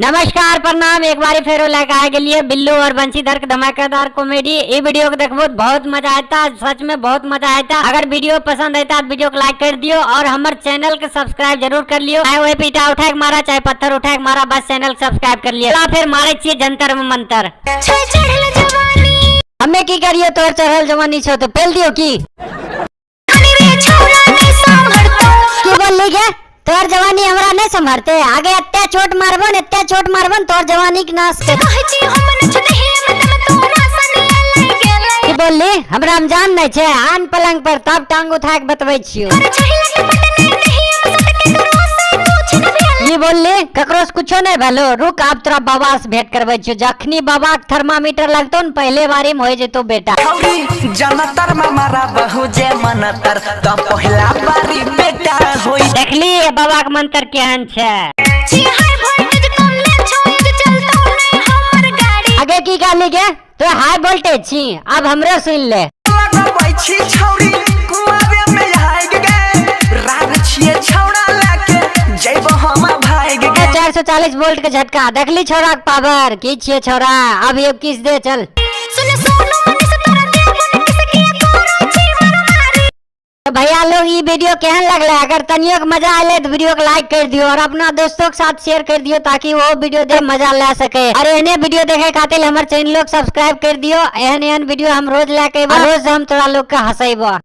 नमस्कार प्रणाम, एक बारी फेरो लेके आ गेलिए बिल्लू और बंशीधर के धमाकेदार कॉमेडी। ई वीडियो के देखबो तो बहुत मजा आता, सच में बहुत मजा आता। अगर वीडियो पसंद आता तो वीडियो के लाइक कर दियो और हमर चैनल के सब्सक्राइब जरूर कर लियो। चाहे वही पे ईटा उठा के मारा चाहे पत्थर उठा के मारा, बस चैनल के सब्सक्राइब कर लियो। फिर मारे छिए जंतर में मंतर। हमें की करियो, तोर चढ़ल जवानी छो तो पेल दियो की? की बोलली गे? तोर जवानी हमरा नहीं संभरते? आगे एते चोट मारबन, एते चोट मारबन, तोर जवानी के नाश कर। की बोलली? हमरा में जान नहीं छे? आन पलंग पर, तब टांग उठा के बतबै छियो। की बोलली? ककरो से कुछो नहीं भेलो? रुक, आब तोरा बाबा से भेंट करबै छियो। जखनी बाबा के थर्मामीटर लगतो न, पहले बारी में हो जेतो बेटा। छौरी जनतर मारा बहु जे मनतर त पहिला बारी बेटा होई। देखली बाबा के मंत्र केहन छे? आगे की कहली गे? तो हाई वोल्टेज छी, अब हमरो सुन ले। लगबै छी छौरी कुआरे में भाग गे, राग छिए छौड़ा लाके जैब हम भाग गे। 440 वोल्ट के झटका देखली छोरा के पावर की छिए छोरा। अब एक किस दे चल। तो भैया लोग, ई वीडियो केहन लगले? अगर तनियो के मजा आले तो वीडियो के लाइक कर दियो और अपना दोस्तों के साथ शेयर कर दियो, ताकि वो वीडियो देख मजा ले सके। और एहने वीडियो देखे खातिर हमर चैनल के सब्सक्राइब कर दियो। एहन एहन वीडियो हम रोज लेके अइबो, रोज हम तोरा लोग के हंसेबो।